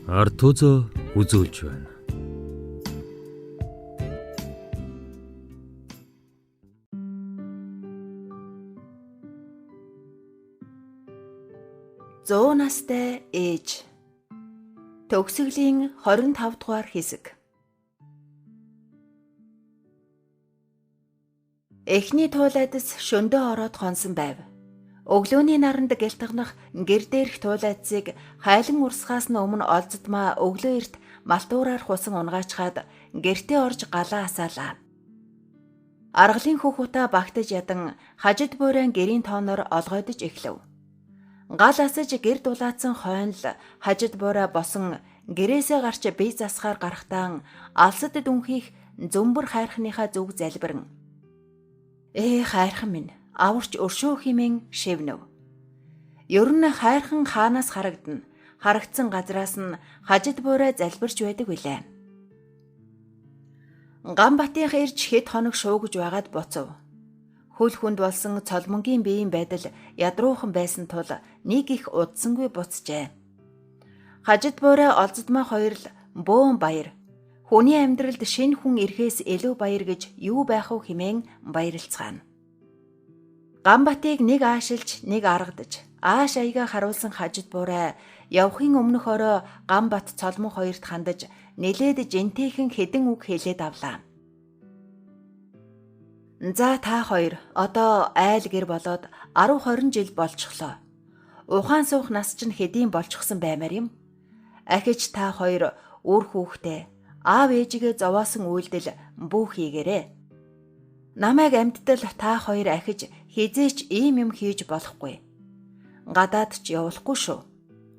Артузо үзүүлж байна. Зуун настай ээж. Төгсгөлийн 25 дугаар хэсэг. Эхний туулайдас шөндөө ороод хонсон байв. Өглөөний наранд гэлтгнах гэр дээрх туулайдсыг хайлан урсгаас нь өмнө олзодмаа өглөө эрт малтуураар хусан унгаачхаад гэртээ орж галаа асаалаа. Аргалын хөх утаа багтаж ядан хажид буурайн гэрийн тооноор олгойдож эхлэв. Гал асаж гэр дулаацсан хойно л хажид буурай босон гэрээсээ гарч бие засахаар гарахтаа алсад дүнхийх зөмбөр хайрхныхаа зүг залбирэн. Ээ хайрхан минь аварч өршөө химэн шивнэв. Ер нь хайрхан хаанаас харагдана. Харагдсан газраас нь хажид буурай залбирч байдаг билээ. Гамбатынх ирж хэд хоног шуугж байгаад буцав. Хөл хүнд болсон цолмонгийн биеийн байдал ядруухан байсан тул нэг их удсангүй буцжээ. Хажид буурай олзодмоо хоёр л бөөн баяр. Хүний амьдралд шинэ хүн ирэхээс илүү баяр гэж юу байх вэ хэмээн баярлцгаана. Гамбатыг нэг аашилж, нэг аргадаж, ааш аяга харуулсан хажид буурай явахын өмнөх орой Гамбат цолмон хоёрт хандаж нилээд жинтэйхэн хэдэн үг хэлээд авлаа. За та хоёр одоо айл гэр болоод 10 20 жил болчихлоо. Ухаан суух нас чинь хэдийн болчихсон баймаар юм. Ахиж та хоёр үр хүүхдээ аав ээжигээ зовоосон үйлдэл бүү хийгээрэй. Намайг амьдтал та хоёр ахиж хизээч ийм юм хийж болохгүй. Гадаад ч явуулахгүй шүү.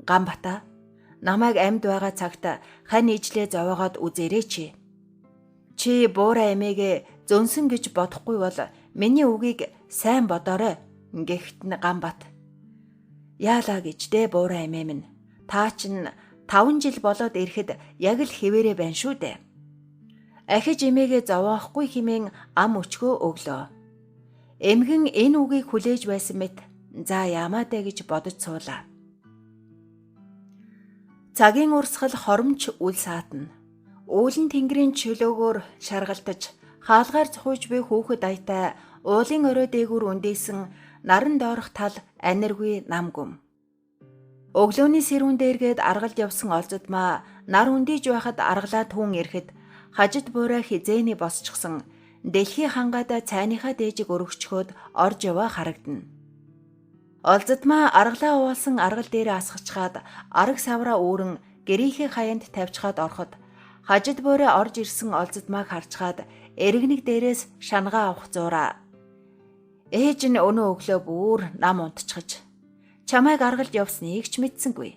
Гамбата намайг амьд байгаа цагт хань ижлээ зовоогоод үзээрэй чи. Чи буурай эмээгээ зөнсөн гэж бодохгүй бол миний үгийг сайн бодоорой гэхт нь Гамбат. Яалаа гэж дээ буурай эмээ минь. Та чинь 5 жил болоод ирэхэд яг л хэвээрээ байна шүү дээ. Ахиж эмээгээ зовоохгүй хэмээн ам өчгөө өглөө. Эмгэн энэ үгийг хүлээж байсан мэт за ямаа дээ гэж бодож суулаа. Цагийн урсгал хоромч үл саатна. Үүлэн тэнгэрийн чөлөөгөөр шаргалтаж хаалгаар цухуйж буй хүүхэд аятай уулын орой дээгүүр үндээсэн наран доорх тал аниргүй нам гүм. Өглөөний сэрүүн дээргээд аргалд явсан олзодмаа нар үндийж байхад аргалаа түүн ирэхэд хажид буурай хизээний босчихсон дэлхий хангаадаа цайныхаа дээжиг өргөчхөөд орж яваа харагдана. Олзодмаа аргалаа уулсан аргал дээрээ асгачхаад араг савраа үүрэн гэрийнхээ хаяанд тавьчхаад ороход хажид буурай орж ирсэн олзодмааг харчхаад эргэнэг дээрээс шангаа авах зураа. Ээж нь өнөө өглөө бүр нам унтчихаж чамайг аргалд явсныг ч мэдсэнгүй.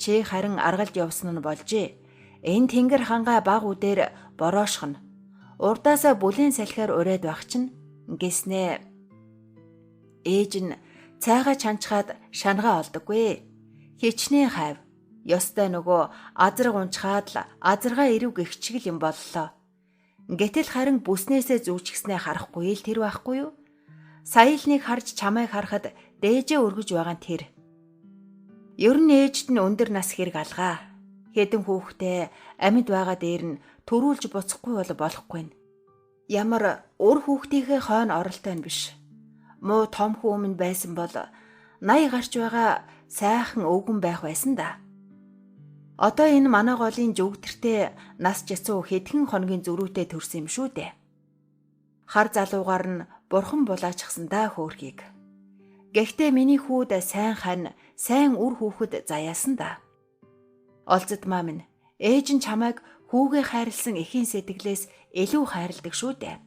Чи харин аргалд явсан нь болжээ. Энэ тэнгэр хангаа баг үдээр бороошхно. Урдаасаа бүлээн салхиар урайд байх чинь гэснээ. Ээж нь цайгаа чанчхаад шангаа олдоггүй. Хичнээн хайв. Ёстой нөгөө азраг унчхаад л азаргаа ирэв гэх чиг л юм боллоо. Гэтэл харин бүснээсээ зүүчгснээ харахгүй л тэр байхгүй юу? Сая л нэг харж чамайг харахад дээжээ өргөж байгаа нь тэр. Ер нь ээжд нь өндөр нас хэрэг алгаа. Хэдэн хүүхдээ амьд байгаа дээр нь төрүүлж буцахгүй бол болохгүй нь. Ямар үр хүүхдийнхээ хойно оролтой нь биш. Муу том хүү минь байсан бол 80 гарч байгаа сайхан өвгөн байх байсан да. Одоо энэ манай голын жүгдэртэй нас жацуу хэдхэн хоногийн зөрүүтэй төрсөн юм шүү дээ. Хар залуугаар нь бурхан булаачихсан да хөөрхийг. Гэхдээ миний хүүд сайн хань, сайн үр хүүхэд заяасан да. Олзодмаа минь, ээж нь чамайг хүүгээ хайрлсан эхийн сэтгэлээс илүү хайрладаг шүү дээ.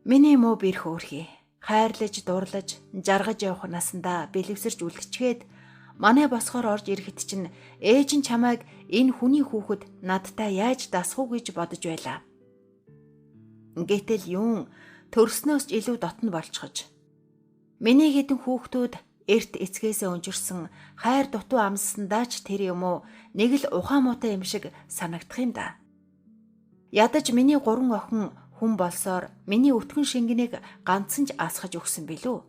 Миний муу бэр хөөрхий, хайрлаж, дурлаж, жаргаж явах насандаа бэлэвсэрч үлдчихэд манай босгоор орж ирэхэд чинь ээж нь чамайг энэ хүний хүүхэд надтай яаж дасах уу гэж бодож байлаа. Гэтэл юун төрснөөс ч илүү дотно болчихож. Миний хэдэн хүүхдүүд эрт эцгээсээ өнжирсэн хайр дутуу амссандаа ч тэр юм уу нэг л ухаан муутай юм шиг санагдах юм да. Ядаж миний 3 охин хүн болсоор миний өтгөн шингэнийг ганцхан ч асгаж өгсөн билүү?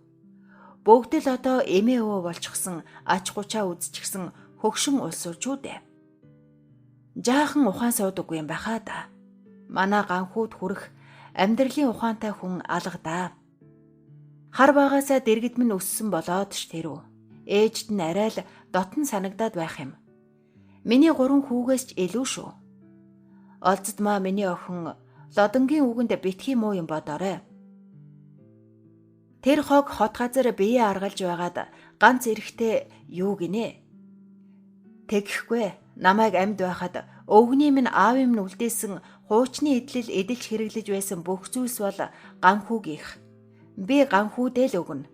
Бүгд л одоо эмээ өвөө болчихсон ач гучаа үзчихсэн хөгшин улсуурчүүд ээ. Жаахан ухаан суудаггүй юм баха да. Манай ганхууд хүрэх амьдралын ухаантай хүн алга даа. Хар багаасаа дэргэд минь өссөн болоод ч тэрүү. Ээжд нь арай л дотн санагдаад байх юм. Миний 3 хүүгээс ч илүү шүү. Олзодмаа миний охин Лодонгийн үгэнд битгий муу юм бодоорой. Тэр хог хот газар бие аргалж байгаад ганц эрэхтэй юу гинэ? Тэгэхгүй намайг амьд байхад өвгөний минь аавын минь үлдээсэн хуучны эдлэл эдэлж хэрэглэж байсан бүх зүйлс бол ганхүүгийнх. Би ганхүүдээ л өгнө.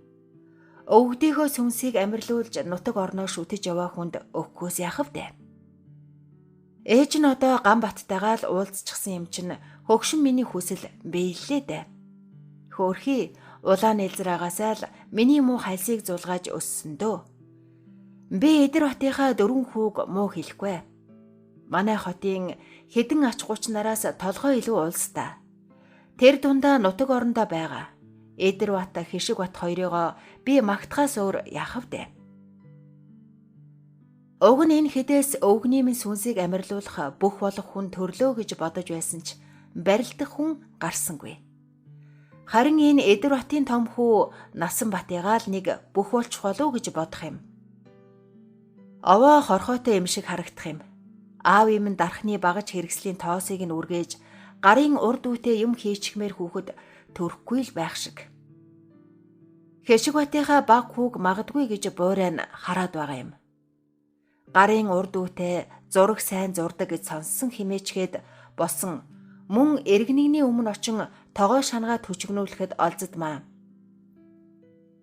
Өвгдийнхөө сүнсийг амьрлуулж нутаг орноо шүтэж яваа хүнд өгөхөөс яах вэ? Ээж нь одоо гам баттайгаа л уулзчихсан юм чинь хөгшин миний хүсэл биеллээ дээ. Хөөхий улаан элзраагаасаа л миний муу хальсыг зулгааж өссөн дөө. Би Эдэр батынхаа 4 хүүг муу хэлэхгүй. Манай хотын хэдэн ач гуч нараас толгой илүү улстай. Тэр дундаа нутаг орондоо байгаа. Эдэр бат Хишиг бат хоёрыгоо би магтахаас өөр яах вэ? Уг нь энэ хэдээс өвгний минь сүнсийг амьрлуулах бүх болох хүн төрлөө гэж бодож байсан ч барилдах хүн гарсангүй. Харин энэ Эдэр батын том хүү Насан батыгаа л нэг бүх болчих болов гэж бодох юм. Овоо хорхоотой юм шиг харагдах юм. Аав юм нь дархны багаж хэрэгслийн тоосыг нь үргээж гарын урд үедээ юм хийчихмээр хүүхэд төрөхгүй л байх шиг. Хешиг батынхаа баг хүүг магадгүй гэж буурай нь хараад байгаа юм. Гарын урд үедээ зураг сайн зурдаг гэж сонссон химээчгээд босон мөн иргэнэгний өмнө очин тогоо шангаа төчгнүүлэхэд олзодмаа.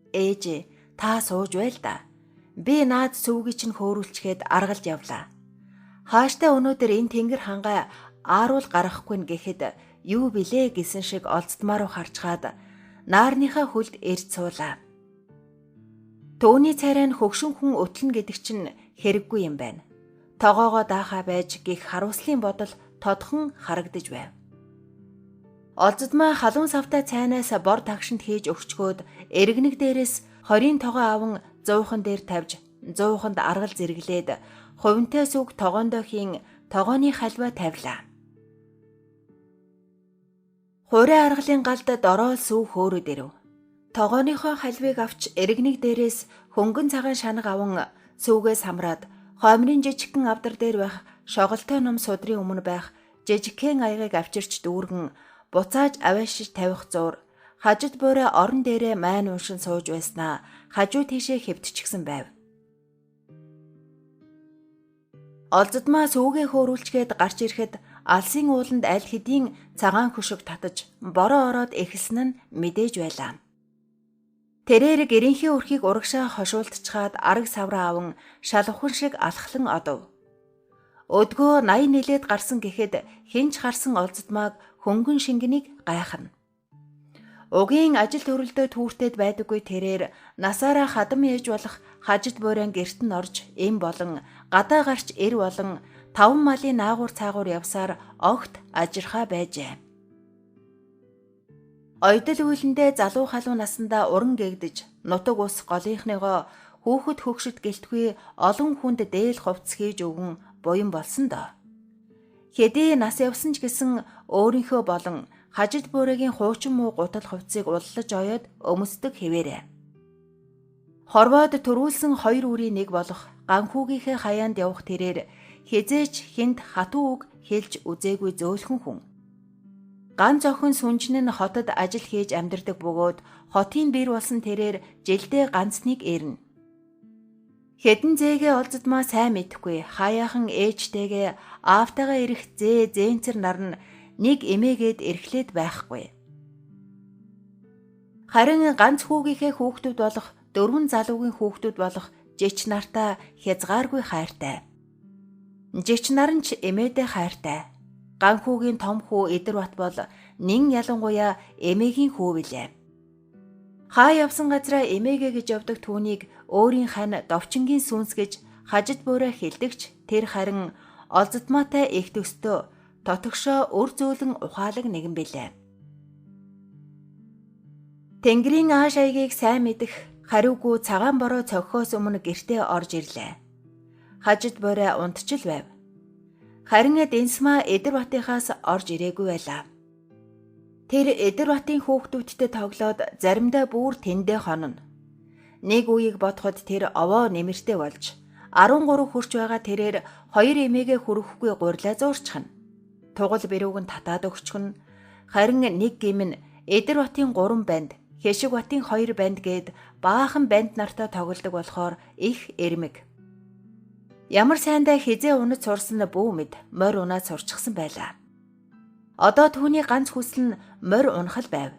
Ээж та сууж байл да. Би наад сүвгийг чинь хөөрүүлчихэд аргалж явлаа. Хааштай өнөөдөр энэ тэнгэр хангай ааруул гаргахгүй нь гэхэд юу билээ гэсэн шиг олздмаа руу харчхаад наарныхаа хөлд ирж суулаа. Төвний царай нь хөгшин хүн өтлөн гэдэг чинь хэрэггүй юм байна. Тогоогоо даахаа байж гих харуулслын бодол тодхон харагдаж байв. Олзодмаа халуун савтай цайнаас бор тагшинд хийж өгчгөөд эргэнэг дээрээс 20-ын тогоо аван 100-хан дээр тавьж 100-ханд аргал зэрэглээд хувинтай сүг тогоондоо хийн тогооны халва тавилаа. Хурай аргалын галд дороо сүү хөөрөд ирэв. Тогооныхоо халвыг авч эргэнэг дээрээс хөнгөн цагаан шанаг аван сүүгээс хамраад хоймрын жижигхэн авдар дээр байх шоголтой ном судрын өмнө байх жижигхэн аягыг авчирч дүүргэн буцааж аваашиж тавих зуур хажид буурай орон дээрээ майн уншин сууж байснаа хажуу тийшээ хэвтчихсэн байв. Олзодмаа сүүгээ хөөрүүлчгээд гарч ирэхэд алсын ууланд аль хэдийн цагаан хөшөг татаж бороо ороод эхэлсэн нь мэдээж байлаа. Тэрээр гэрийнхээ өрхийг урагшаа хошуултчхаад араг савраа аван шалавхан шиг алхлан одов. Өдгөө 80 нилээд гарсан гэхэд хинч харсан олзодмааг хөнгөн шингэнийг гайхна. Угийн ажил төрөлдөө түүртэд байдаггүй тэрээр насаараа хадам ээж болох хажид буурайн герт нь орж эм болон гадаа гарч эр болон 5 малын наагур цаагуур явсаар огт ажирхаа байжээ. Ойдол үйлэндээ залуу халуун насандаа уран гээгдэж нутаг ус голынхныгоо хүүхэд хөгшөд гэлтгүй олон хүнд дээл хувцс хийж өгөн буян болсон доо. Хэдий нас явсан ч гэсэн өөрийнхөө болон хажид буурайгийн хуучин муу гутал хувцсыг уллаж оёод өмсдөг хэвээрээ. Хорвоод төрүүлсэн 2 үрийн нэг болох ганхүүгийнхээ хаяанд явах тэрээр хизээч хүнд хатуу үг хэлж үзээгүй зөөлхөн хүн. Ганц охин сүнжин нь хотод ажил хийж амьдардаг бөгөөд хотын бэр болсон тэрээр жилдээ ганц нэг ирнэ. Хэдэн зээгээ олзодмаа сайн мэдэхгүй хаяахан ээжтэйгээ аавтайгаа ирэх зээ зээнцэр нар нь нэг эмээгээд эрхлээд байхгүй. Харин ганц хүүгийнхээ хүүхдүүд болох 4 залуугийн хүүхдүүд болох жич нартаа хязгааргүй хайртай. Жич нар нь ч эмээдээ хайртай. Ганхүүгийн том хүү Эдэр бат бол нин ялангуяа эмээгийн хүү билээ. Хаа явсан газраа эмээгээ гэж явдаг түүнийг өөрийн хань Довчингийн сүнс гэж хажид буурай хэлдэгч тэр харин олзодмаатай их төстөө дотогшоо өр зөөлөн ухаалаг нэгэн билээ. Тэнгэрийн ааш аягийг сайн мэдэх хариугүй цагаан бороо цохихоос өмнө гэртээ орж ирлээ. Хажид буурай унтчил байв. Харин Дэнсмаа Эдэрбатынхаас орж ирээгүй байлаа. Тэр Эдэрбатын хүүхдүүдтэй тоглоод заримдаа бүр тэндээ хонно. Нэг үеийг бодоход тэр овоо нэмэртэй болж 13 хүрч байгаа тэрээр хоёр эмээгээ хүрэхгүй гурлаа зуурчихна. Тугал бэрүүг нь татаад өгчихнө. Харин нэг гим нь Эдэрбатын 3 банд, Хешигбатын 2 банд гээд баахан банд нартай тоглодог болохоор их эрмэг. Ямар сайндаа хизээ унаж сурсан бүү мэд морь унаад сурчсан байлаа. Одоо түүний ганц хүсэл нь морь унах л байв.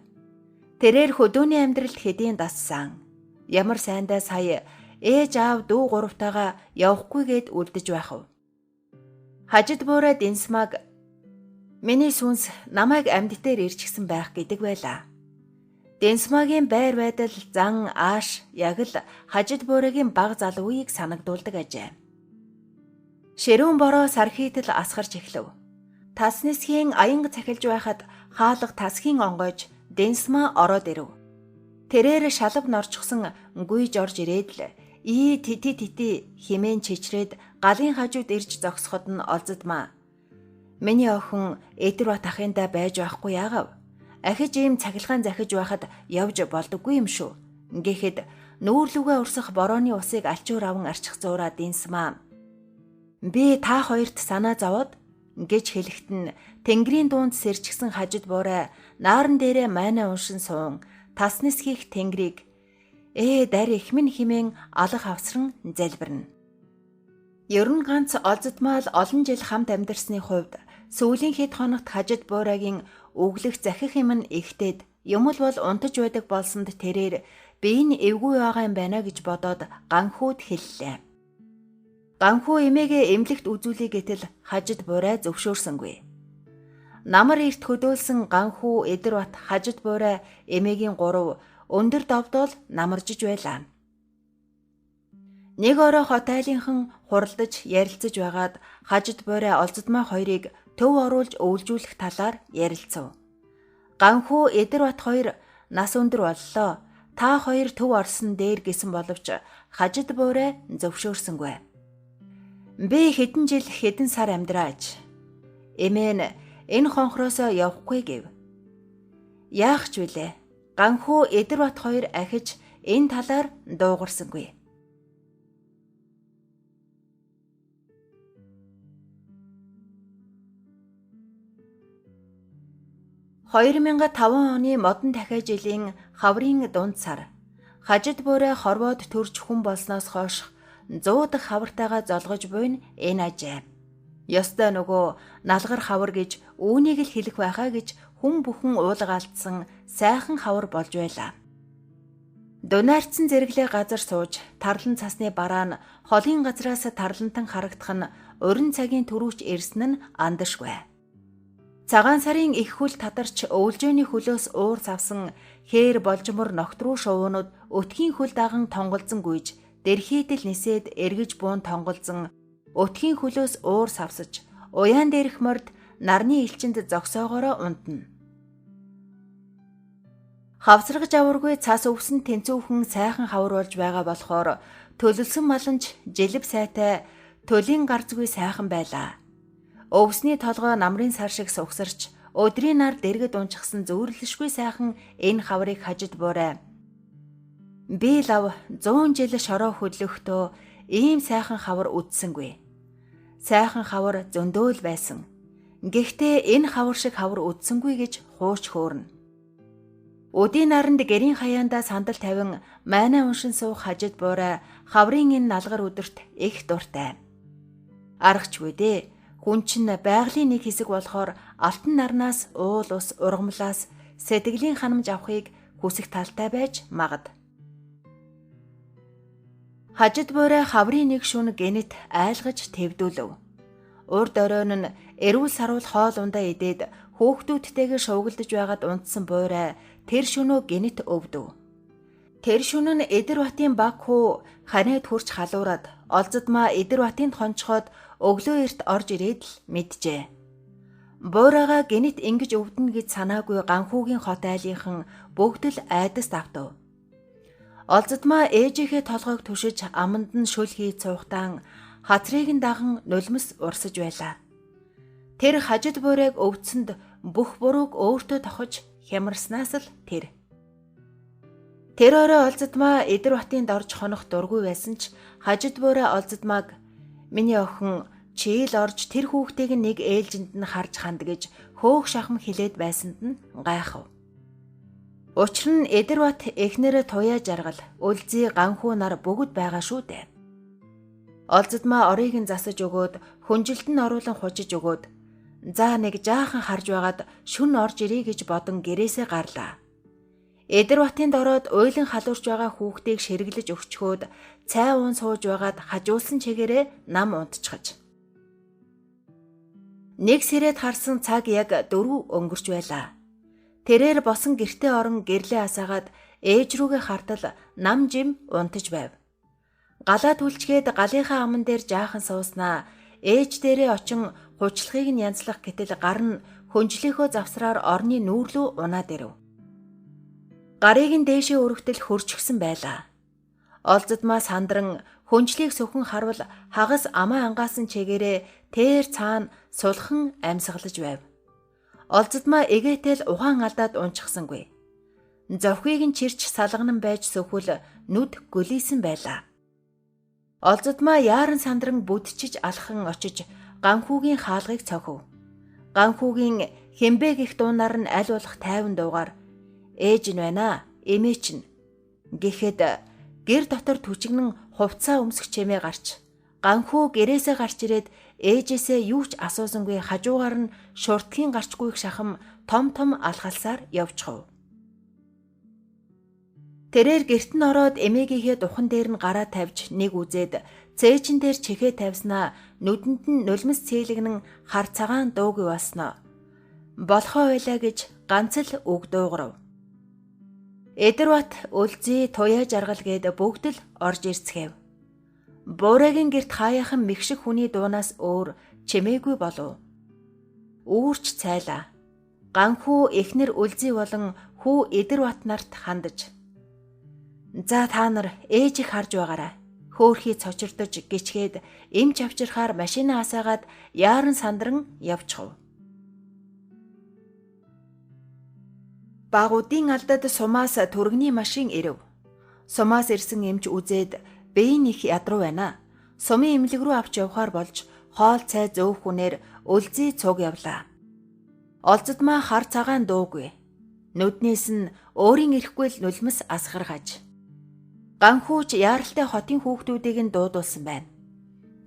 Тэрээр хөдөөний амьдралд хэдийн дассан. Ямар сайндаа сая ээж аав дүү гуравтайгаа явахгүй гээд үлдэж байх вэ? Хажид буурай Дэнсмаг миний сүнс намайг амьд дээр ирчихсэн байх гэдэг байлаа. Дэнсмагийн байр байдал зан ааш яг л хажид буурайгийн баг залуу үеийг санагдуулдаг ажээ. Ширүүн бороо сархийтал асгарч эхлэв. Тас нисхийн аянга цахилж байхад хаалга тасхийн онгойж Дэнсма ороод ирэв. Тэрээр шалав норчсон гүйж орж ирээд л ии тити тити химэн чичрээд галын хажууд ирж зогсоход нь олзодмаа. Миний охин Эдэрбат ахындаа байж байхгүй яагав? Ахиж ийм цахилгаан захиж байхад явж болдоггүй юм шүү. Гэхэд нүүрлүгээ урсах борооны усыг алчуур аван арчих зуураа Дэнсмаа. Би та хоёрт санаа зовоод гэж хэлэхэд нь тэнгэрийн дунд сэрчгсэн хажид буурай нааран дээрээ майна уншин суун тас нисхийх тэнгэрийг дарь их минь химэн алах авсран залбирна. Ер нь ганц олзодмаал олон жил хамт амьдарсны хувьд сүүлийн хэд хоногт хажид буурайгийн өглөх захих юм нь ихтээд юм л бол унтаж байдаг болсонд тэрээр би энэ эвгүй байгаа юм байна гэж бодоод ганхүүд хэллээ. Ганхүү эмээгээ эмнэлэгт үзүүлье гэтэл хажид буурай зөвшөөрсөнгүй. Намар эрт хөдөөлсөн Ганхүү, Эдэрбат, хажид буурай эмээгийн гурав өндөр довдоол намаржиж байлаа. Нэг орой хот айлынхан хуралдаж ярилцаж байгаад хажид буурай олзодмаа хоёрыг төв оруулж өвлжүүлэх талаар ярилцав. Ганхүү, Эдэрбат хоёр нас өндөр боллоо. Та хоёр төв орсон дээр гэсэн боловч хажид буурай зөвшөөрсөнгүй. Би хэдэн жил хэдэн сар амьдраач. Эмээ нь энэ хонхроосоо явахгүй гэв. Яах ч вүлээ. Ганхүү, Эдэрбат хоёр ахиж энэ талаар дуугарсангүй. 2005 оны модон дахиа жилийн хаврын дунд сар хажид буурай хорвоод төрж хүн болсноос хойш 100 дахь хавартайгаа золгож буйна энэ ажээ. Ёстой нөгөө налгар хавар гэж үүнийг л хэлэх байхаа гэж хүн бүхэн уулга алдсан сайхан хавар болж байлаа. Дунаарцсан зэрэглээ газар сууж тарлан цасны бараа нь холын газраас тарлантан харагдах нь уран цагийн түрүүч ирсэн нь андашгүй. Цагаан сарын их хөл тадарч өвлжөөний хөлөөс уур савсан хээр болжмор ногт руу шувуунууд өтгийн хөл даган тонголзон гүйж дэрхийдэл нисээд эргэж буун тонголзон өтгийн хөлөөс уур савсаж уяан дээрх морд нарны элчинд зогсоогоороо унтна. Хавсаргаж аваргүй цас өвсөн тэнцүүхэн сайхан хавар болж байгаа болохоор төлөлсөн маланч жилэв сайтай төлийн гарцгүй сайхан байлаа. Өвсний толгой намрын сар шиг сугсарч өдрийн нар дэргэд унчихсан зөөрлөшгүй сайхан энэ хаврыг хажид буурай. Би лав 100 жил шороо хөдлөхдөө ийм сайхан хавар үдсэнгүй. Сайхан хавар зөндөөл байсан. Гэхдээ энэ хавар шиг хавар үдсэнгүй гэж хууч хөөрнө. Үдийн наранд гэрийн хаяандаа сандал тавин майнаа уншин суух хажид буурай хаврын энэ налгар өдөрт их дуртай. Аргач дээ. Хүн чинь байгалийн нэг хэсэг болохоор алтан нарнаас уул ус ургамлаас сэтгэлийн ханамж авахыг хүсэх талтай байж магад. Хажид буурай хаврын нэг шүн гэнэт айлгаж твдүүлв. Урд оройн нь эрүүл саруул хоол ундаа идээд хүүхдүүдтэйгээ шуугилдаж байгаад унтсан буурай тэр шөнөө гэнэт өвдөв. Тэр шөнө нь Эдэрбатын баг хүү ханиад хурч халуураад олзодмаа Эдэрбатын хонцоход өглөө эрт орж ирээд л мэджээ. Буурайгаа гэнэт ингэж өвдөнө гэж санаагүй Ганхүүгийн хот айлынхан бүгд л айдаст автав. Олзодмаа ээжийнхээ толгойг түшиж аманд нь шүл хийж цуухтаан хацрыг нь даган нулимс урсаж байлаа. Тэр хажид буурайг өвдсөнд бүх бурууг өөртөө тохож хямарснаас л тэр. Тэр орой Олзодмаа Эдэр батын дорж хонох дургүй байсан ч хажид буурай Олзодмааг миний охин чийл орж тэр хүүхдийг нэг ээлжинд нь харж ханд гэж хөөх шахам хилээд байсанд нь гайхав. Учир нь Эдэр бат эхнэрээ туяа жаргал, Өлзий ганхүү нар бүгд байгаа шүү дээ. Олзодмаа орыг нь засаж өгөөд хөнжилд нь оруулан хужиж өгөөд за нэг жаахан харж байгаад шүн орж ирье гэж бодон гэрээсээ гарлаа. Эдэр батын дороод уйлан халуурч байгаа хүүхдийг шэргэлж өгчхөөд цай уун сууж байгаад хажуулсан чигээрээ нам унтчихаж. Нэг сэрэд харсан цаг яг 4 өнгөрч байлаа. Тэрээр босон гэртээ орон гэрлээ асаагаад ээж рүүгээ хартал нам жим унтаж байв. Галаа түлчгээд галынхаа аман дээр жаахан сууснаа ээж дээрээ очин хучлахыг нь янзлах гэтэл гар нь хөнжлийнхөө завсраар орны нүүрлүү унаад ирэв. Гарыг нь дээшээ өргөтөл хөрчгсөн байлаа. Олзодмаа сандран хөнжлийг сөхөн харвал хагас амаа ангаасан чигээрээ тэр цаана сулхан амьсгалж байв. Олзодмаа эгээтэл ухаан алдаад унчихсангүй. Зовхийг нь чирч салганан байж сөхвөл нүд гөлийсэн байлаа. Олзодмаа яаран сандран бүдчиж алхан очиж ганхүүгийн хаалгыг цохив. Ганхүүгийн хэмбэ гих дуунаар нь аль болох тайван дуугаар ээж нь байна, эмээ чинь гэхэд гэр дотор түжигнэн хувцаа өмсөх чимээ гарч ганхүү гэрээсээ гарч ирээд ээжээсээ юу ч асуусангүй хажуугаар нь шуртгийн гарчгүйг шахам том том алхалсаар явчихв. Тэрээр гэрт нь ороод эмээгийнхээ духан дээр нь гараа тавьж нэг үзээд цээжин дээр чихээ тавьснаа нүдэнд нь нулимс цээлэгнэн хар цагаан дуугүй болсноо. Болохоо байлаа гэж ганц л үг дуугарав. Эдэр бат Өлзий туяа жаргал гээд бүгд л орж ирцгээв. Буурайгийн гэрт хаяахан мэгшиг хүний дуунаас өөр чимээгүй болов. Үүрч цайлаа. Ганхүү эхнэр Өлзий болон хүү Эдэр бат нарт хандаж. За та нар ээжийг харж байгаарай. Хөөхий цочирдож гिचгээд эмч авчирхаар машина асаагаад яаран сандран явчихв. Багуудын алдад сумаас түргэний машин ирэв. Сумаас ирсэн эмч үзээд бие нь их ядруу байна. Сумын эмнэлэг рүү авч явхаар болж хоол цай зөөх хүнээр Өлзий цуг явлаа. Олзодмаа хар цагаан дуугүй. Нүднээс нь өөрийн ирэхгүй л нулимс асгаргаж. Ганхүүч яаралтай хотын хүүхдүүдийг нь дуудуулсан байна.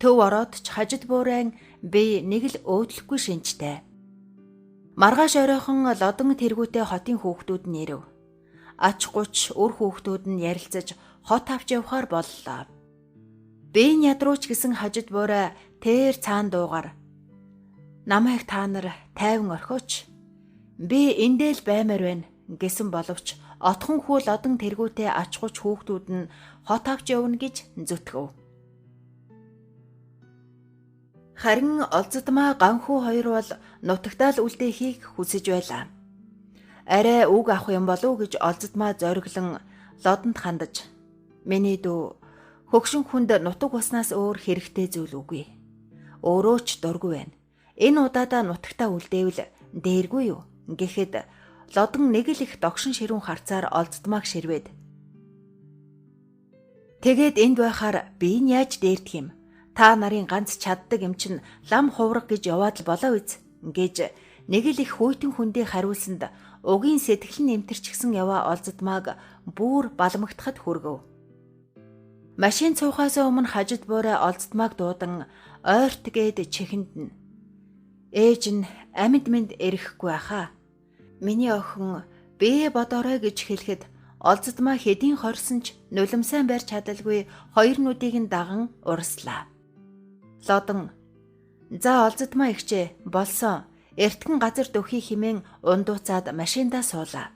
Төв ороод ч хажид буурайн би нэг л өөдлөхгүй шинжтэй. Маргааш оройхон лодон тэргүүтэй хотын хүүхдүүд нь ирэв. Ач гуч үр хүүхдүүд нь ярилцаж хот авч явхаар боллоо. Би нь ядрууч гэсэн хажид буурай тэр цаан дуугаар намайг та нар тайван орхиоч. Би эндээ л баймаар байна гэсэн боловч отхон хүү лодон тэргүүтэй ач гуч хүүхдүүд нь хот авч явна гэж зүтгэв. Харин Олзодмаа ганхүү хоёр бол нутагтаа л үлдээхийг хүсэж байлаа. Арай үг авах юм болов уу гэж Олзодмаа зориглон лодонд хандаж миний дүү хөгшин хүнд нутаг уснаас өөр хэрэгтэй зүйл үгүй. Өөрөө ч дургүй байна. Энэ удаадаа нутагтаа үлдээвэл дээргүй юу гэхэд лодон нэг л их догшин ширүүн харцаар Олзодмааг ширвээд. Тэгээд энд байхаар би нь яаж дээрдэх юм? Та нарын ганц чаддаг юм чинь лам хувраг гэж яваад л болоо үз гэж нэг л их хүйтэн хүндээ хариулсанд угийн сэтгэл нь эмтэрчгсэн яваа Олзодмааг бүр балмагтахад хүргэв. Машин цуухаас өмнө хажид буурай Олзодмааг дуудан ойрт гээд чихэнд нь ээж нь амьд мэнд эрэхгүй байхаа. Миний охин бие бодоорой гэж хэлэхэд Олзодмаа хэдийн хорсон ч нулимсаа барьж чадалгүй хоёр нүдийг нь даган урслаа. Лодон за Олзодмаа ихчээ болсон эртхэн газар дөхий химэн ундууцаад машиндаа суулаа.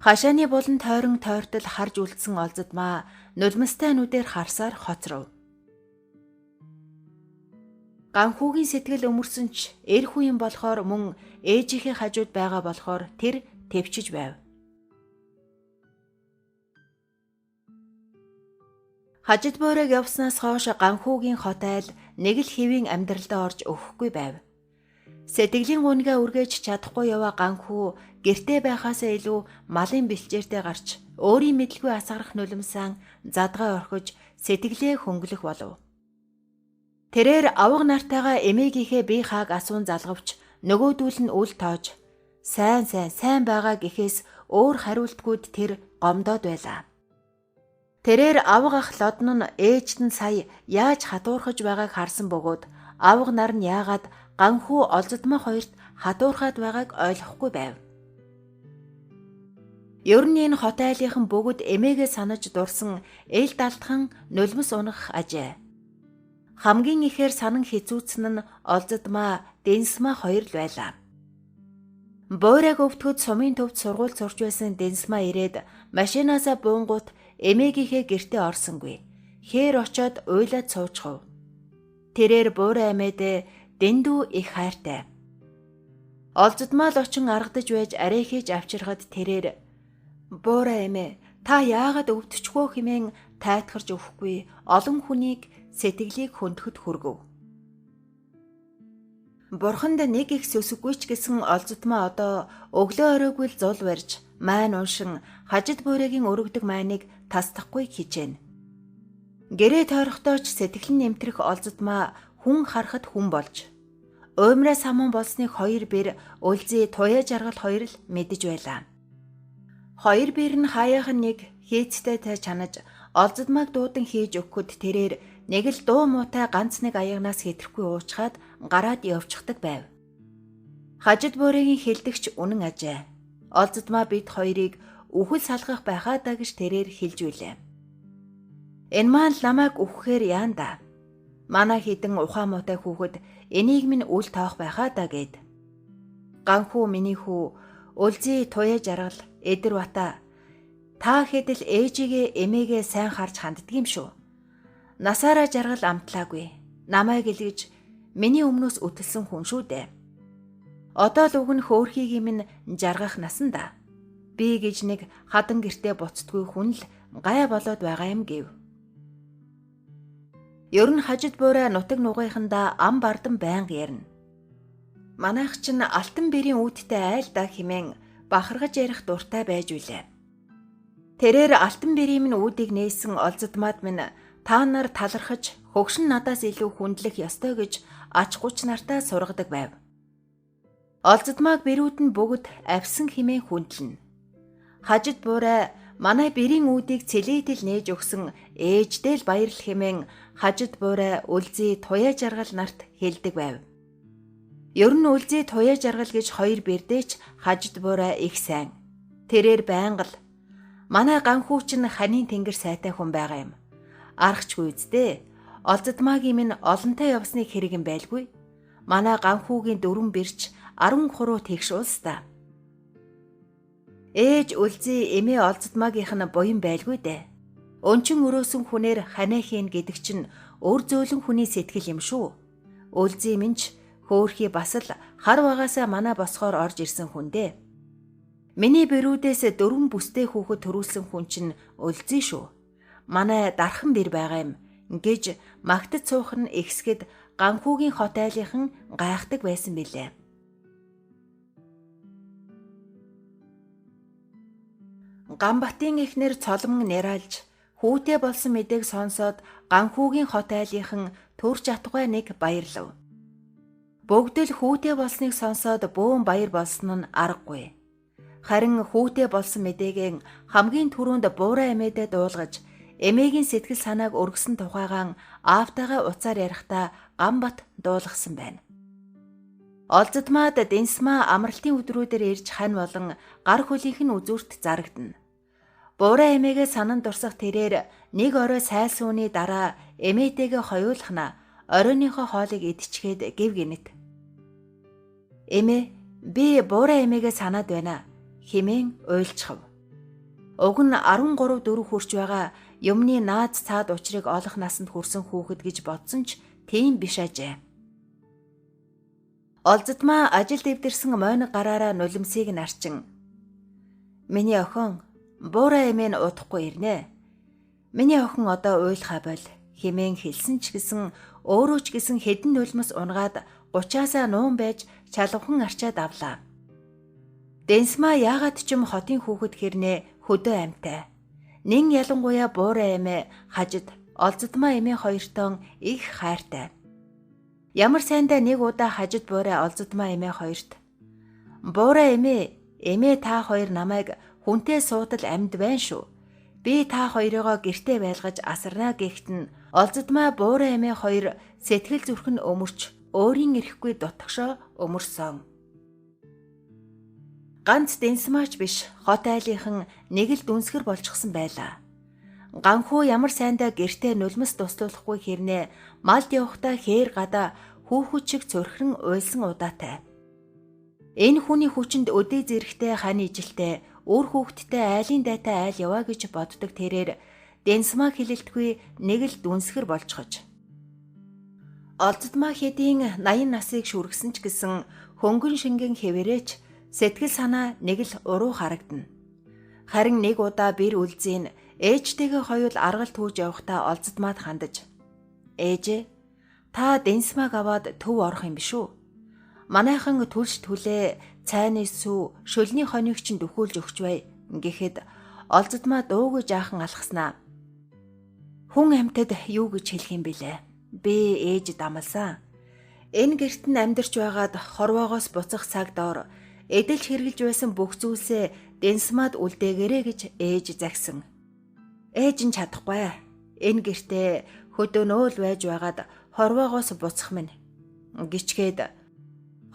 Хашааны булан тойрон тойртол харж үлдсэн Олзодмаа нулимстай нүдээр харсаар хоцров. Ганхүүгийн сэтгэл өмөрсөн ч эр хүн юм болохоор мөн ээжийнхээ хажууд байгаа болохоор тэр тэвчиж байв. Хажид буурайг явснаас хойш Ганхүүгийн хот айл нэг л хэвийн амьдралдаа орж өгөхгүй байв. Сэтгэлийн гунигаа үргээж чадахгүй яваа Ганхүү гэртээ байхаасаа илүү малын бэлчээртэй гарч өөрийн мэдлгүй асгарах нулимсаа задгай орхиж сэтгэлээ хөнгөлөх болов. Тэрээр авга нартайгаа эмээгийнхээ бие хааг асуун залгавч нөгөөдүүл нь үл тоож сайн сайн сайн байгаа гэхээс өөр хариултгүйд тэр гомдоод байлаа. Тэрээр авга ах Лодон нь ээжд нь сая яаж хатуурхаж байгааг харсан бөгөөд авга нар нь яагаад Ганхүү Олзодмаа хоёрт хатуурхаад байгааг ойлгохгүй байв. Ер нь энэ хот айлынхан бүгд эмээгээ санаж дурсан эл далтхан нулимс унах ажээ. Хамгийн ихээр санан хэцүүцэн нь Олзодмаа, Дэнсмаа хоёр л байлаа. Буурайг өвтгөд сумын төвд сургууль сурч байсан Дэнсмаа ирээд машинаасаа буунгуут эмээгийнхээ гэртээ орсонгүй. Хээр очоод уйлаад суучхав. Тэрээр буурай эмээдээ дэндүү их хайртай. Олзодмаа л очин аргадаж байж арай хийж авчирхад тэрээр "Буурай эмээ, та яагаад өвдчихвөө" хэмээн тайтгарч өгөхгүй олон хүнийг сэтгэлийг хөндөөхөд хүргэв. Бурханд нэг их сүсэггүй ч гэсэн Олзодмаа одоо өглөө оройгүй л зул барьж, маань уншин хажид буурайгийн өргөдөг майныг тасдахгүй хичээнэ. Гэрээ тойрохдоо ч сэтгэл нь нэмтрэх Олзодмаа хүн харахад хүн болж уймраа самун болсныг хоёр бэр Өлзий, Туяа жаргал хоёр л мэдэж байлаа. Хоёр бэр нь хаяах нь нэг хийцтэй тай чанаж Олзодмааг дуудан хийж өгөхөд тэрээр нэг л дуу муутай ганц нэг аягнаас хэтрэхгүй уучхаад гараад явчихдаг байв. Хажид буурайгийн хэлдэгч үнэн ажээ. Олзодмаа бид хоёрыг үхэл салгах байхаа даа гэж тэрээр хэлж билээ. Энэ маань намайг үхэхээр яан да. Манай хідэн ухаан муутай хүүхэд энийг минь үл тоох байхаа да гэд. Ганхүү миний хүү, Өлзий, Туяа жаргал, Эдэр бата та хэд л ээжигээ эмээгээ сайн харж ханддаг юм шүү. Насаараа жаргал амтлаагүй. Намайг илгэж миний өмнөөс өтөлсөн хүн шүү дээ. Одоо л уг нь хөөрхийг минь жаргах насан да. Би гэж нэг хадан гэртээ буцдаггүй хүн л гай болоод байгаа юм гэв. Ер нь хажид буурай нутаг нугыхандаа ам бардан байнга ярина. Манайх чинь алтан бэрийн үүдтэй айл да хэмээн бахархаж ярих дуртай байж билээ. Тэрээр алтан бэрийн минь үүдийг нээсэн Олзодмаад минь та нар талархаж хөгшин надаас илүү хүндлэх ёстой гэж ач гуч нартаа сургадаг байв. Олзодмааг бэрүүд нь бүгд авсан хэмээн хүндлэнэ. Хажид буурай манай бэрийн үүдийг цэлээтэл нээж өгсөн ээждээ л баярлах хэмээн хажид буурай Өлзий, Туяа жаргал нарт хэлдэг байв. Ер нь Өлзий, Туяа жаргал гэж хоёр бэрдээч хажид буурай их сайн. Тэрээр байнга л манай Ганхүү чинь ханийн тэнгэр сайтай хүн байгаа юм. Аргачгүй үсттэй. Олзодмаагийн минь олонтой явсныг хэрэг юм байлгүй. Манай Ганхүүгийн дөрвөн бэрч 10 хуруу тэгш улс та. Ээж Өлзий эмээ Олзодмаагийнх нь буян байлгүй дээ. Өнчин өрөөсөн хүнээр ханаа хийн гэдэг чинь өр зөөлөн хүний сэтгэл юм шүү. Өлзий минь ч хөөхий бас л хар багаасаа манай босгоор орж ирсэн хүн дээ. Миний бэрүүдээс дөрвөн бүстэй хүүхэд төрүүлсэн хүн чинь Өлзий шүү. Манай дархан бэр байгаа юм гэж магтад суух нь ихсгэд Ганхүүгийн хот айлынхан гайхдаг байсан билээ. Ганбатын эхнэр Цолмон нэралж хүүтэй болсон мэдээг сонсоод Ганхүүгийн хот айлынхан төр жатгай нэг баярлав. Бүгд л хүүтэй болсныг сонсоод бөөн баяр болсон нь аргагүй. Харин хүүтэй болсон мэдээгээ хамгийн түрүүнд буурай эмээдээ дуулгаж эмээгийн сэтгэл санааг өргөсөн тухайгаан аавтайгаа уцаар ярихдаа Ганбат дуулгасан байна. Олзодмаад Дэнсмаа амралтын өдрүүдээр ирж хань болон гар хөлийнх нь үзүүрт зарагдана. Буурай эмээгээ санан дурсах тэрээр нэг орой сайлсууны дараа эмээтэйгээ хоёулахна оройныхоо хоолыг идчихээд гэв гинэт. Эмээ, би буурай эмээгээ санаад байна хэмээн уйлчхав. Уг нь 13 4 хүрч байгаа юмны наад цаад учрыг олох насанд хүрсэн хүүхэд гэж бодсон ч тийм биш ажээ. Олзодмаа ажил дэвдэрсэн мойн гараараа нулимсыг нарчин. Миний охин буурай эмээ нь удахгүй ирнэ. Миний охин одоо уйлхаа боль хэмээн хэлсэн ч гэсэн Өөрөө ч гэсэн хэдэн нулимс унгаад 30-аасаа нуун байж чалавхан арчаад авлаа. Дэнсмаа яагаад ч юм хотын хүүхэд хэрнээ хөдөө амьтай. Нин ялангуяа буурай эмээ хажид Олзодмаа эмээ хоёртон их хайртай. Ямар сайндаа нэг удаа хажид буурай Олзодмаа эмээ хоёрт "Буурай эмээ, эмээ та хоёр намайг хүнтэй суутал амьд байна шүү. Би та хоёрыгоо гэртээ байлгаж асарнаа" гэхэд нь Олзодмаа буурай эмээ хоёр сэтгэл зүрх нь өмөрч өөрийн эрэхгүй дутагшоо өмөрсөн. Ганц Дэнсмаач биш, хот айлынхан нэг л дүнсгэр болчихсон байлаа. Ганхуу ямар сайндаа гэртээ нулимс туслуулахгүй хэрнээ малд явахдаа хээр гадаа хүүхэд шиг цөрхрөн уйлсан удаатай. Энэ хүний хүчинд өдөө зэрэгтэй хань ижилтэй үр хүүхэдтэй айлын дайтай айл яваа гэж боддог тэрээр Дэнсмаа хилэлтгүй нэг л дүнсгэр болчихож. Олзодмаа хэдийн 80 насыг шүргсэн ч гэсэн хөнгөн шингэн хэвээрээч сэтгэл санаа нэг л уруу харагдана. Харин нэг удаа бэр үлзийн ээжтэйгээ хоёул аргал түүж явахдаа Олзодмаад хандаж "Ээжээ, та Дэнсмааг аваад төв орох юм биш үү? Манайхан түлш түлээ, цайны сүү, шөлний хоног чинь дөхүүлж өгч бай" гэхэд Олзодмаа дуугүй жаахан алхаснаа. Хүн амьтад юу гэж хэлэх юм бэлээ? Би ээжид амласан. Энэ гэрт нь амьдарч байгаад хорвоогоос буцах цаг доор эдэлж хэрглэж байсан бүх зүйлсээ Дэнсмаад үлдээгэрэ гэж ээж загсан. Ээж нь чадахгүй. Энэ гэртээ хөдөөнөө л байж байгаад хорвоогоос буцах минь гिचгээд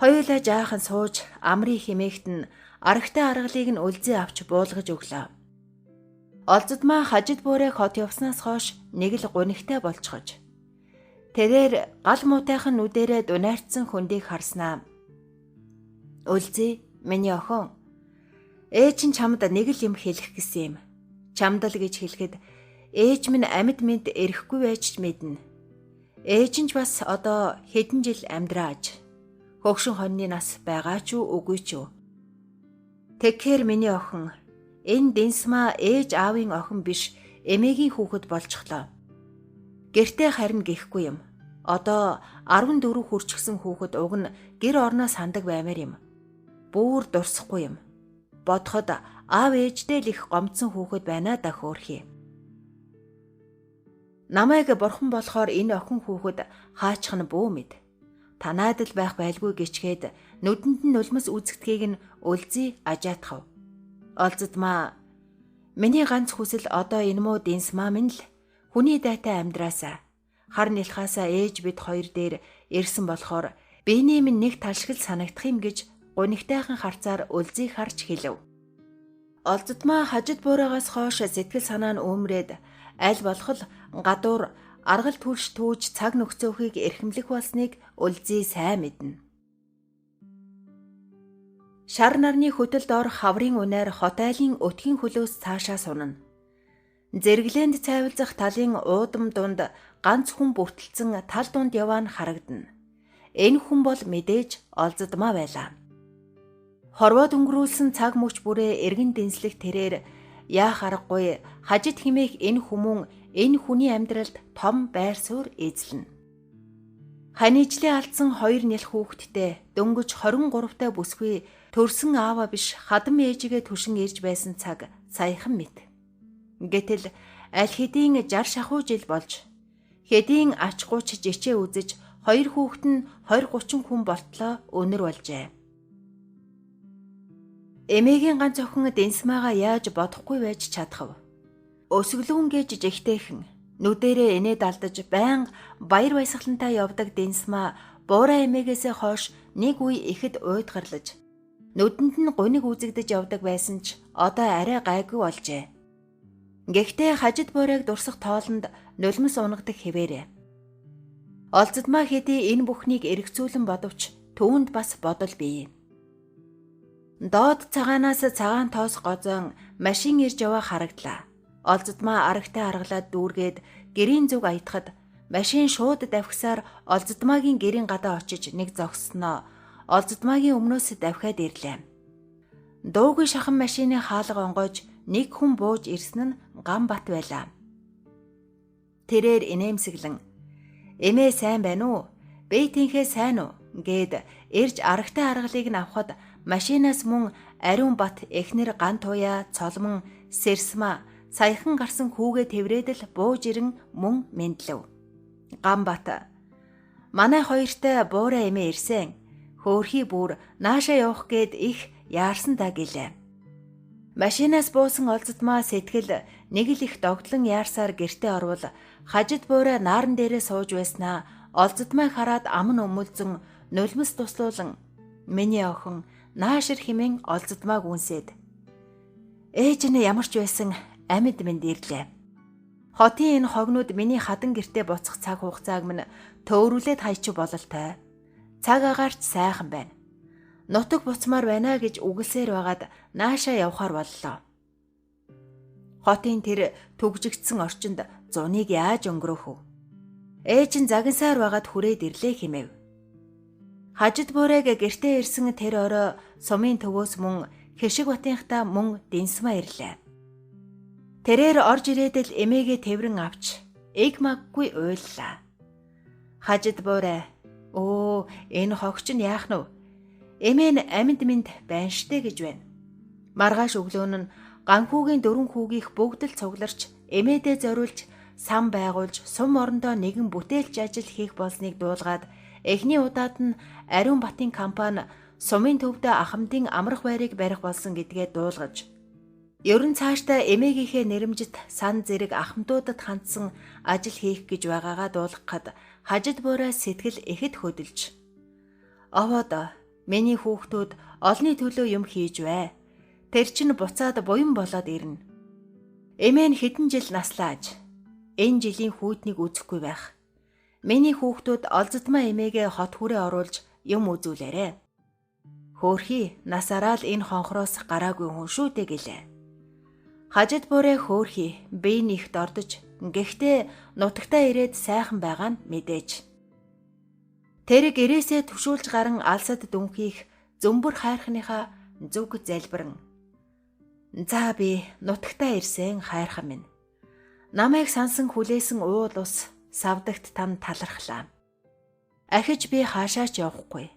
хоёулаа жаахан сууж амрын химээгт нь арагтай аргалыг нь үлзээ авч буулгаж өглөө. Олзодмаа хажид буурай хот явснаас хойш нэг л гунигтай болчихож. Тэрээр гал муутайхан нүдэрээ дунаарцсан хөндийг харснаа. Үлзээ миний охин, ээж нь чамд нэг л юм хэлэх гэсэн юм. Чамд л гэж хэлэхэд ээж минь амьд мэд эрэхгүй байж ч мэднэ. Ээж нь ч бас одоо хэдэн жил амьдрааж. Хөгшин хоньны нас байгаа ч уу үгүй ч үү. Тэгэхээр миний охин, энэ Дэнсмаа ээж аавын охин биш, эмээгийн хүүхэд болчихлоо. Гэртээ харин гэхгүй юм. Одоо 14 хүрчихсэн хүүхэд уг нь гэр орноо сандаг баймаар юм. Бүр дурсахгүй юм. Бодоход аав ээждээ л их гомдсон хүүхэд байна да хөөрхий. Намайг бурхан болохоор энэ охин хүүхэд хаачих нь бүү мэд. Танаад л байх байлгүй гिचгээд нүдэнд нь нулимс үзэгдэхийг нь үлзий ажаатхав. Олзодмаа миний ганц хүсэл одоо энэ муу Дэнсмаа минь л хүний дайтай амьдраасаа. Хар нялхаасаа ээж бид хоёр дээр ирсэн болохоор биений минь нэг талшгал санагдах юм гэж гунигтайхан харцаар үлзийг харж хэлв. Олзодмаа хажид буураагаас хойш сэтгэл санаа нь өмрээд аль болох л гадуур аргал түлш түүж цаг нөхцөөхийг эрхэмлэх болсныг үлзий сайн мэднэ. Шар нарны хөтөлд ор хаврын унаар хот айлын өтгийн хөлөөс цаашаа сунана. Зэрэглээнд цайвалзах талын уудам дунд ганц хүн бүртэлцэн тал дунд яваа нь харагдана. Энэ хүн бол мэдээж Олзодмаа байлаа. Хорвоод өнгөрүүлсэн цаг мөч бүрээ эргэн дэнслэх тэрээр яах аргагүй хажид химээх энэ хүмүүн энэ хүний амьдралд том байр суурь эзэлнэ. Ханижлээ алдсан хоёр нялх хүүхэдтэй дөнгөж 23-тай бүсгүй төрсөн аава биш хадам ээжигээ түшин ирж байсан цаг саяхан мэт. Гэтэл аль хэдийн 60 шахуу жил болж хэдийн ач гуч жичээ үзэж хоёр хүүхэд нь 20 30 хүн болтлоо өнөр болжээ. Эмээгийн ганц охин Дэнсмаага яаж бодохгүй байж чадах вэ? Өсөглүүн гэж жигтэйхэн нүдэрээ инээд алдаж байнга баяр баясгалантай явдаг Дэнсмаа буурай эмээгээсээ хойш нэг үе ихэд уйдгарлаж нүдэнд нь гуниг үзэгдэж явдаг байсан ч одоо арай гайгүй болжээ. Гэхдээ хажид буурайг дурсах тоолонд нулимс унагадаг хэвээрээ. Олзодмаа хэдий энэ бүхнийг эргцүүлэн бодовч түүнд бас бодол бий. Доод цагаанаас цагаан тоос гозон машин ирж яваа харагдлаа. Олзодмаа арагтай аргалаад дүүргээд гэрийн зүг аятахад машин шууд давхисаар Олзодмаагийн гэрийн гадаа очиж нэг зогссноо Олзодмаагийн өмнөөс давхиад ирлээ. Дуугүй шахан машины хаалга онгойж нэг хүн бууж ирсэн нь Ганбат байлаа. Тэрээр инээмсэглэн Эмээ сайн байна уу? Бейтинхээ сайн уу? Гээд ирж арагтай аргалыг нь авахад машинаас мөн Ариун Бат эхнэр Гантуяа Цолмон Сэрсма саяхан гарсан хүүгээ тэврээд л бууж ирэн мөн мэндлэв. Ганбат манай хоёртой буурай эмээ ирсэн. Хөөрхий бүр наашаа явах гээд их яарсан да гэлээ. Машинаас буусан Олзодмаа сэтгэл нэг л их догдлон яарсаар гэртээ орвол хажид буурай нааран дээрээ сууж байснаа Олзодмаа хараад ам нь өмөлзөн нулимс туслуулан миний охин наашир химэн Олзодмааг үнсээд ээж нь ямар ч байсан амьд мэнд ирлээ. Хотын энэ хогнууд миний хадан гэртээ буцах цаг хугацааг минь төөрүүлээд хайчих бололтой. Цаг агаарч сайхан байна. Нутаг буцмаар байна гэж үгэлсээр байгаад наашаа явхаар боллоо. Хотын тэр түгжигдсэн орчинд зуныг яаж өнгөрөөх вэ? Ээж нь загинсаар байгаад хүрээд ирлээ хэмээв. Хажид буурайг гэртээ ирсэн тэр орой сумын төвөөс мөн Хишиг Батынхтай мөн Дэнсмаа ирлээ. Тэрээр орж ирээд л эмээгээ тэврэн авч эг маггүй уйллаа. Хажид буурай өө энэ хогч нь яах нь вэ? Эмээ нь амьд мэнд байна штэ гэж байна. Маргааш өглөө нь Ганхүүгийн дөрвөн хүүгийнх бүгд л цугларч эмээдээ зориулж сан байгуулж сум орондоо нэгэн бүтээлч ажил хийх болсныг дуулгаад эхний удаад нь Ариун Батын компани сумын төвдөө ахмадын амрах байрыг барих болсон гэдгээ дуулгаж ер нь цаашдаа эмээгийнхээ нэрэмжит сан зэрэг ахмадуудад хандсан ажил хийх гэж байгаагаа дуулгахад хажид буурай сэтгэл ихэд хөдөлж овоод миний хүүхдүүд олны төлөө юм хийж бай. Тэр чинь буцаад буян болоод ирнэ. Эмээ нь хэдэн жил наслааж энэ жилийн хүүтнийг үзэхгүй байх. Миний хүүхдүүд Олзодмаа эмээгээ хот хүрээ оруулж юм үзүүлээрэ. Хөөрхий насаараа л энэ хонхроос гараагүй хүн шүү дээ гэлээ. Хажид буурай хөөрхий бие нь ихт ордож гэхдээ нутагтаа ирээд сайхан байгаа нь мэдээж. Тэр гэрээсээ түшүүлж гаран алсад дүнхийх зөмбөр хайрхныхаа зүг залбиран. За би нутагтаа ирсэн хайрхан минь. Намайг сансан хүлээсэн уул ус савдагт тань талархлаа. Ахиж би хаашаач явахгүй.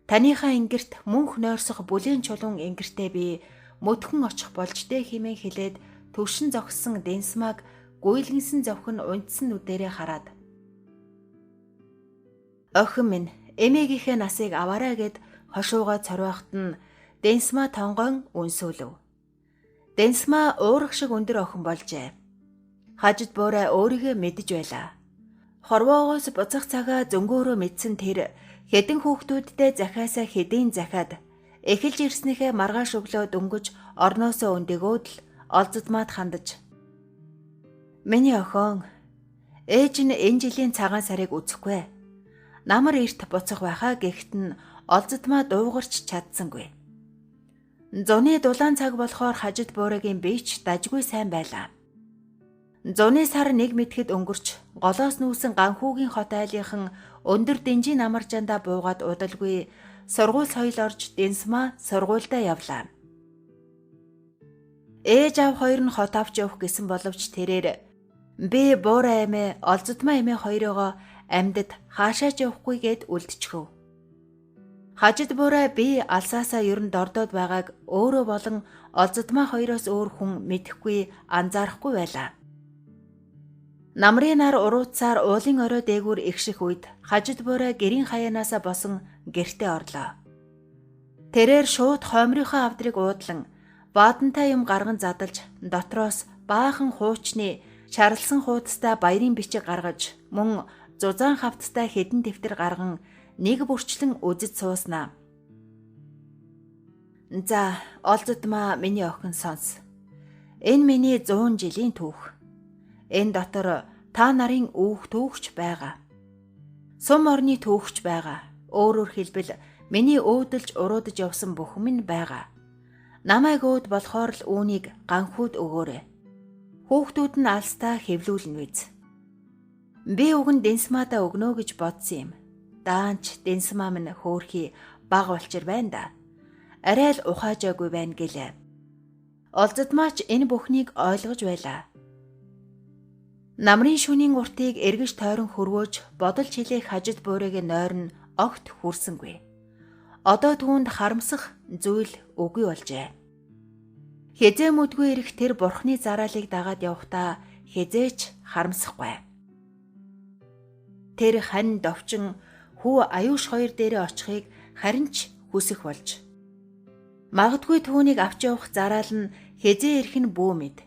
Таныхаа ингэрт мөнх нойрсох бүлээн чулуун ингэртээ би мөдхөн очих болж дээ хэмээн хэлээд төвшин зогссон Дэнсмаг гуйлгэнсэн зовхин унтсан нүдэрээ хараад охин минь эмээгийнхээ насыг аваарай гэд хошууга цорвохт нь Дэнсма тонгон үнсүүлв. Дэнсма уурах шиг өндөр охин болжээ. Хажид буурай өөрийгөө мэдэж байлаа. Хорвоогоос буцах цагаа зөнгөөрөө мэдсэн тэр хэдэн хүүхдүүдтэй захиасаа хэдийн захиад эхэлж ирснийхээ маргааш өглөө дөнгөж орноосоо өндөгөөд л Олзодмаад хандаж миний охин ээж нь энэ жилийн цагаан сарыг үзэхгүй. Намар эрт буцах байхаа гэхэд нь Олзодмаа дуугарч чадсангүй. Зуны дулаан цаг болохоор хажид буурайгийн бийч дажгүй сайн байлаа. Зуны сар нэг мэтгэд өнгөрч голоос нүүсэн Ганхүүгийн хот айлынхан өндөр дэнжийн намаржаандаа буугаад удалгүй сургууль соёл орж Дэнсмаа сургуульдаа явлаа. Ээж аав хоёр нь хот авч явах гэсэн боловч тэрээр би буурай эмээ Олзодмаа эмээ хоёрыгоо амьдад хаашаач явахгүй гэд үлдчихв. Хажид буурай би алсаасаа ер нь дордоод байгааг өөрөө болон Олзодмаа хоёроос өөр хүн мэдэхгүй анзаарахгүй байлаа. Намрын нар урууцаар уулын орой дээгүүр ихших үед хажид буурай гэрийн хаяанаасаа босон гэртээ орлоо. Тэрээр шууд хоймрынхоо авдрыг уудлан баадантай юм гарган задалж дотроос баахан хуучны шарлсан хуудастай баярын бичиг гаргаж мөн зузаан хавттай хэдэн дэвтэр гарган нэг бүрчлэн үзэж сууснаа. За, Олзодмаа миний охин сонс. Энэ миний 100 жилийн түүх. Энэ дотор та нарын үүх түүхч байгаа. Сум орны түүхч байгаа. Өөрөөр хэлбэл миний өөдөлж уруудаж явсан бүхэн минь байгаа. Намайг өөд болохоор л үүнийг Ганхүүд өгөөрэй. Хүүхдүүд нь алстаа хэвлүүлнэ биз. Би уг нь Дэнсмаадаа өгнө гэж бодсон юм. Даанч Дэнсмаа минь хөөрхий баг улчир байна да. Арай л ухаажаагүй байна гэлээ. Олзодмаач энэ бүхнийг ойлгож байлаа. Намрын шүнийн уртыг эргэж тойрон хөрвөөж бодолж хилээх хажид буурыг нойрон огт хүрсэнгүй. Одоо түүнд харамсах зүйл үгүй болжээ. Хизээ мүдгүй ирэх тэр бурхны зараалыг дагаад явхдаа хизээч харамсахгүй. Тэр хань довчин хүү аюуш хоёр дээрээ очихыг харин ч хүсэх болж. Магадгүй түүнийг авч явах зараал нь хизээ ирэх нь бүү мэд.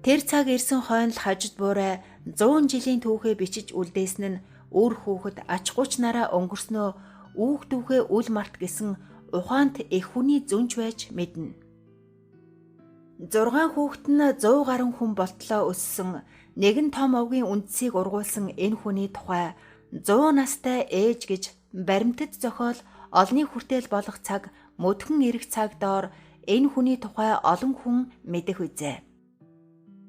Тэр цаг ирсэн хойно л хажид буурай 100 жилийн түүхээ бичиж үлдээсэн нь үр хүүхэд ач гучнараа өнгөрснөө үүх дүүхээ үл март гэсэн ухаант эх хүний зүнж байж мэднэ. 6 хүүхэд нь 100 гаруй хүн болтлоо өссөн нэгэн том овгийн үндсийг ургуулсан энэ хүний тухай 100 настай ээж гэж баримтат зохиол олны хүртэл болох цаг мөдхөн ирэх цаг доор энэ хүний тухай олон хүн мэдэх үзээ.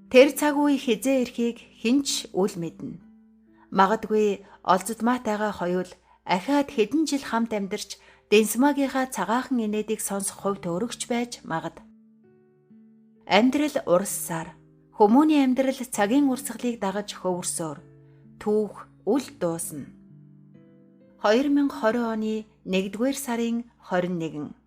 Тэр цаг үе хизээ ирэхийг хэн ч үл мэднэ. Магадгүй олзодмаатайгаа хоёул ахиад хэдэн жил хамт амьдарч Дэнсмагийнхаа цагаахан инээдийг сонсох хувь төөрөгч байж магад. Амьдрал урссаар хүмүүний амьдрал цагийн урсгалыг дагаж хөвөрсөөр түүх үл дуусна. 2020 оны 1-р сарын 21.